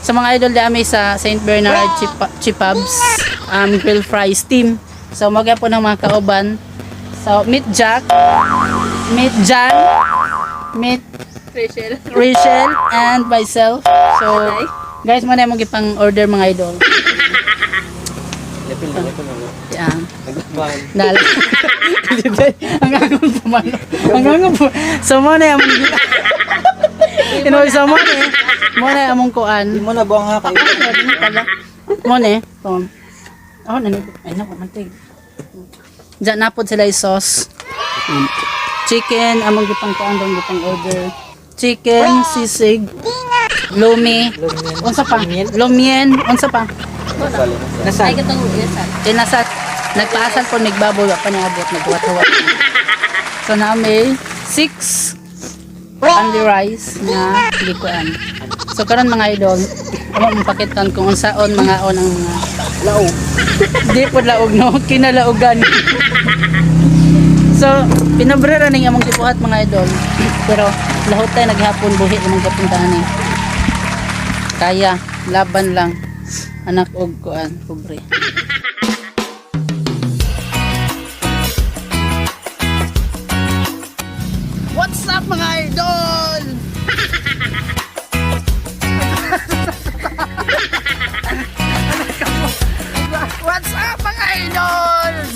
Sa mga idol dami sa St. Bernard Chipabs Grill Fries team. So magya po ng mga kauban. So meet Jack, meet Jan, meet Rachel. Rachel and myself. So guys, mo na mong ipang order, mga idol. Lepil na, lepil na. Yeah. Naglaban. Dal. Ang agong pumalo. Ang agong pu- So mo na among Inoy, so mo na among kuan. Di mo na buang ha kayo. Mo na tom. Oh, nani ay nako mantig. Diyan napod sila yung sauce. Chicken among gipang kuan dong gipang order. Chicken sisig. Lumi. Unsa pa? Lumien. Unsa pa? Nasaan? Ay, katong inasal. Tinasat, nagpaasal po nagbaboy, wa pa niabot, nagwat-wat. So na may six only rice na gikuan. So karon, mga idol, amo mapakitan kung unsaon mga on ang mga laog. Di po laog, no, kinalaugan. So pinabre ra ning among gibuhat, mga idol. Pero lahot tay naghapon buhi among kapuntahan ni. Kaya laban lang anak og kuan pobre. What's up, mga idol? What's up, mga idols?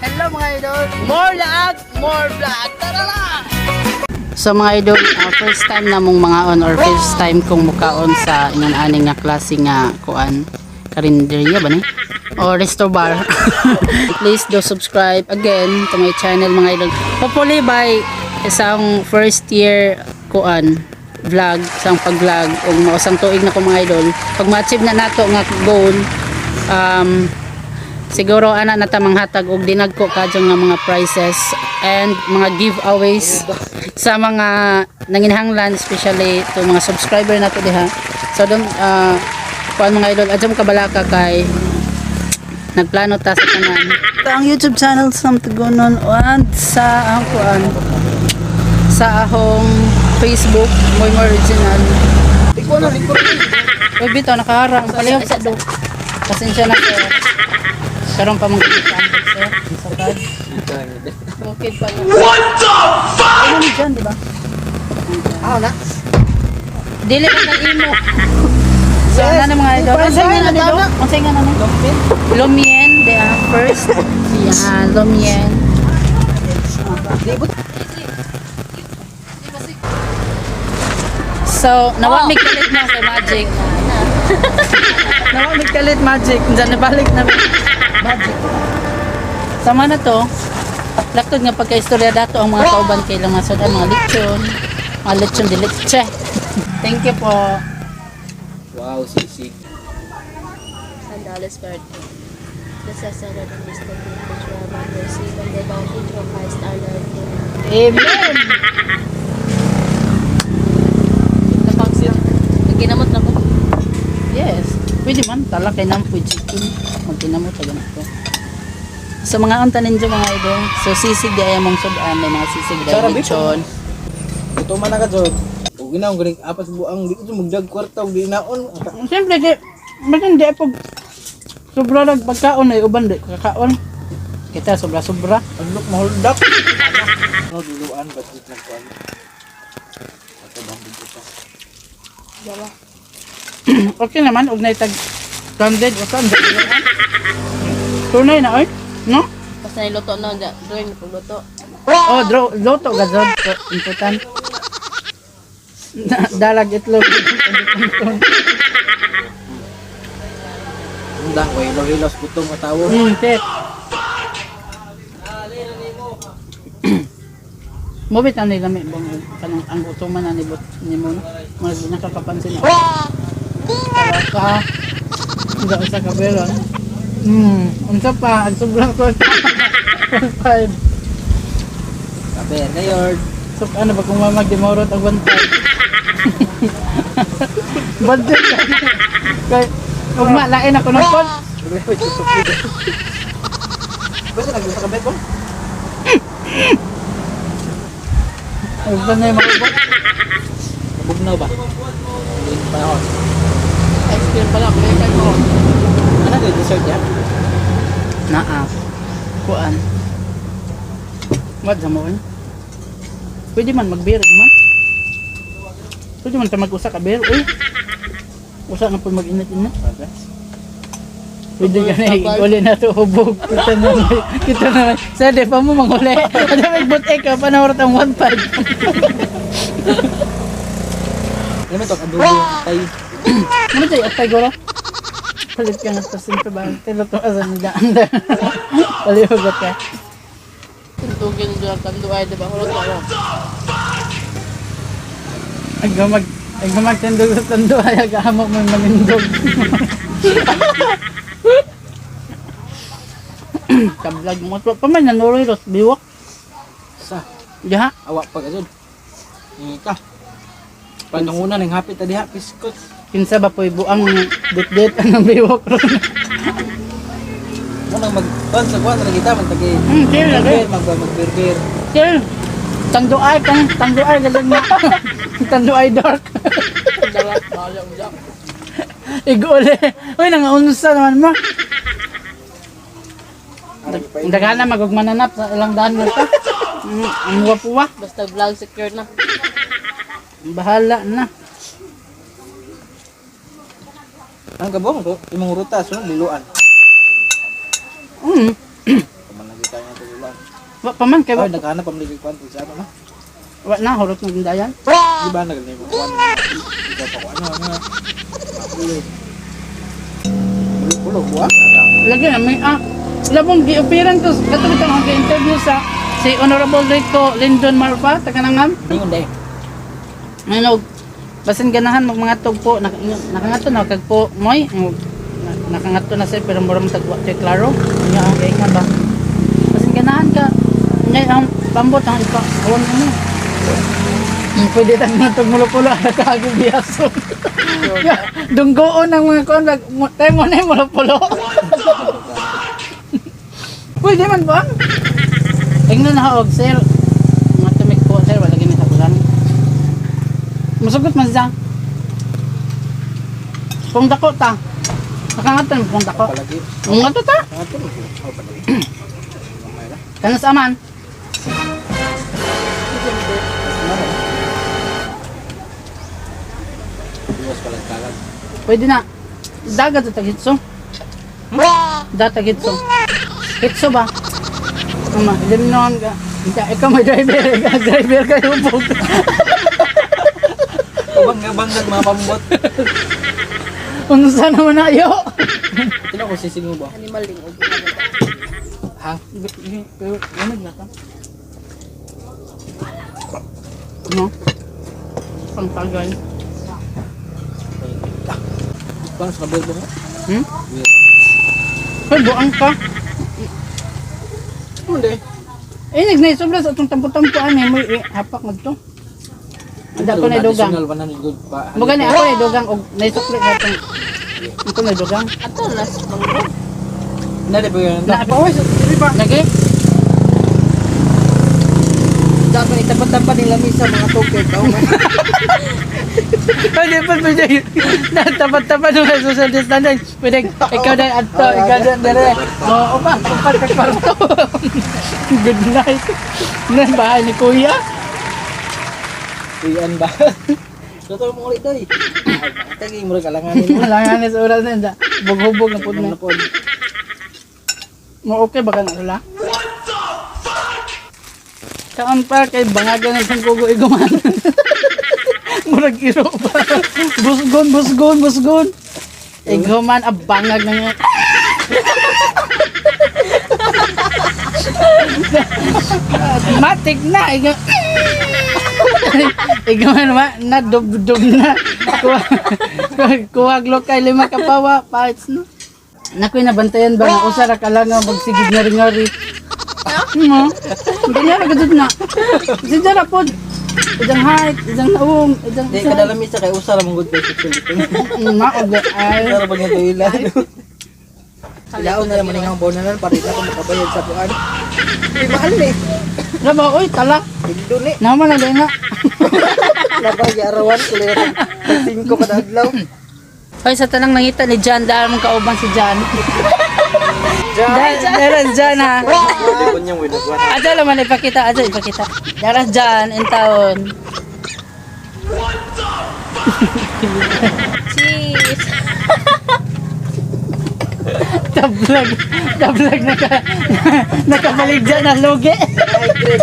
Hello, mga idol! More lag, more vlog! Tara na! So mga idol, first time na mong mga on or first time kong mukaon sa ingon ani nga klase nga kuan karinderya ba ni? Or resto bar. Please do subscribe again to my channel, mga idol. Hopefully by isang first year kuan vlog, isang pag-vlog ug mausang tuig na ko, mga idol. Pag ma-achieve na nato nga goal, siguro ana na tamang hatag og dinagko kadyo nga mga prizes and mga giveaways sa mga nanginhanglan, especially to mga subscriber nato diha. So don't kuan, mga idol, adyo mo kabalaka kay nagplano ta sa tanan. Ito ang YouTube channel sa Tugunon and sa ang kuan sa ahong Facebook, Moy More Original. Ikaw na, ikaw na. Uy, bitaw nakaharang. Palihog sa do. Pasensya na, sir. Karon pa mong gamitan, sir. Sa card. Bukid pa na. What the fuck? Ano dyan, di ba? Ah, na. Dili ka na imo. So, ano na, mga idol? Unsay nga na nito? Unsay nga na nito? Lumien, di ah, first. Yan, lumien. So, nawa may kalit na kay Magic. Nawa may kalit Magic. Diyan nabalik na Magic. Sama na to. Laktod nga pagka-istorya dato ang mga kauban kay lang mga sudan, mga lechon. Mga lechon de leche. Thank you po. Wow, sisig. $10 per day. The Cesar and Mr. Which we have mercy on the bounty through Christ our Lord. Amen. Amen. Nagkinamot na ko. Yes. Pwede man. Tala kay nang pwede chicken. Magkinamot sa ganito. So mga unta ninyo, mga idol. So sisig di ay mong sudan. May mga sisig di Sarap ito. lechon. Gutom man na ka, Jod. Ug ginaon ganing apas buang di ko magdag kwarta ug di naon. Siyempre, di, ba't hindi pag sobra nag pagkaon ay uban di kakaon. Kita sobra-sobra. Anlok maholdak. Ano duluan ba't di nagkuan? Ato bang buto? Okay naman, og naitag 100 o saan. Tunay na, oy. No? Basta niluto na, drawing na pagluto. Oh, draw, loto gazod. Inputan. Dalag itlog. Undang ko hilo-hilos gutom nga tawo. Tet. Mobit ang nilami bang kanang ang gutuman na nibot nimo no. Mga nakakapansin ako. Ka. Unsa usa ka beron. Unsa pa ang sobrang ko. Five. Kape, ngayon. So, ano ba kung mamag di maurot ang bantay. Bantay ka. Kay, ugma, lain ako ng pod. Basta nagdusa ka bet mo? Ugma na yung mga ubot. Bugnaw ba? Hindi pa ako. Ice cream pala. Kuya kayo mo. Ano yung dessert niya? Naa. Kuan. What sa mo eh? Pwede man mag-beer man. Pwede man ta mag-usa ka beer. Uy. Usa na po mag-init-init. Pwede ka na uli na to hubog. Kita na kita na. Sa di pa mo manguli. Ano may buti ka panahon ang 1.5. Ano ba ito? Adobo tay. Ano tayo atay goro? Palit ka nga sa sinto ba? Tiluto asa ni daan. Palihog ka. Tugin doon ang tanduay, di ba? Hulog na ako. Ang gamag tindog sa tando ay agamok mo manindog. Kablag mo. Pa man nanuroy ros biwak. Sa. Diha. Awa pa kasud. Ika. Panunguna nang hapit ta diha piskot. Kinsa ba po'y buang dit-dit ang biwak ron. Mo nang mag pan sa kwan ra kita man tagi. Chill lagi. Mag magbirbir. Chill. Tanduay kang tanduay galing na. Tanduay dark. Dala, bahala mo dyan. Iguli. Uy, nangaunsa naman mo. Ang daghan na magugmananap sa ilang daan mo ta. Ang wapuwa. Basta vlog secured na. Bahala na. Ang kabong to, imong ruta sunod liluan. Kaman lagi tayo nga liluan. Wa pa man kay wa, Ay naghanap pa man kwan sa ano no. wa na hurot ng dayan. Di ba nagani ko kwan. Ikaw pa ko ano ano. Mapulo. Pulo kuha. Lagi na may labong gioperan to kato bitong ang interview sa si Honorable Rico Lindon Marfa taga Nangam. Ingon day. Ano basin ganahan mag mga tugpo nakangato na kag po moy nakangato na sir pero murang tagwa kay klaro. Nya ang kay ba. Basin ganahan ka ngay ang pambot ang ipa awan mo. Pwede tang natug mulo-pulo kagi biyaso. Dunggoon ang mga kuan bag tayo mo na yung mulo-pulo. Pwede man ba? Tingnan na og sir. Mga tumik po sir wala gini sa bulan. Musugot man siya. Kung dako ta. Nakangatan kung dako. Palagi. Kung ato ta. Ang ato. Oh palagi. Gamay ra. Kanas aman. Iwas palagkalag. Pwede na. Dagat sa tagitso. Datag hitso. Hitso ba? Ama, ilimnon ka. Hindi, ikaw may driver. Ikaw driver kayo po. Bangga mga pambot. Unsa naman na ayo. Tino ko sisingo ba? Animal ling og. Ha? Pero, ano na ta? No? Pangtagal. Kwan sa kabel mo? Hmm? Ay, buang ka. Hindi. Eh, nagnay sobra sa atong tampo-tampoan eh. May eh, hapak mo to. Anda ko na dugang. Additional 100 good pa. Muga ni ako na dugang og naisukli na itong ito na dugang. Ato last mangro. Na di ba yun? Na- Oy, di ba? Lagi? Dapat itapat-tapat nila misa mga token daw. Pwede pa pwede. Natapat-tapat ng social distancing. Pwede ikaw na ato, ikaw na dire. Oo pa, upat ka kwarto. Good night. Na bahay ni Kuya. Uyan ba? Totoo mo ulit day. Tagi mo rin kalanganin mo. Wala nga ni sa oras na. Bughubog na po Ano na. na po? Mo okay ba ka na sila? Kaan pa kay bangagan ng kugo iguman. Murag iro pa. Busgon, busgon, busgon. Iguman ang bangag na nga. Matik na. Igo Iguman ma na dubdub na. Kuha kuha kay lima ka pawa parts no. Nakoy nabantayan ba nga usa ra ka lang nga magsigig ngari-ngari. No. Ganyan ra gud na. Sige ra pod. Idang height, idang naong, idang Di kada lamisa kay usa ra mong good basic. Maog ay. Pero pag nagtuila. Ilaon na naman ang bonanan para di na ako makabayad sa buwan. Di mahal ni. Laba oy tala. Dildo ni. Naman na din na. Labay arawan kulay na tag 5 kada adlaw. Oy, sa tanang nangita ni Jan dahil mong kauban si Jan. Jan, Daras Jan ha. Aja lang man ipakita, aja ipakita. Daras Jan in taon. Cheese! Tablag, tablag naka nakabaligya na lugi. Ay, great.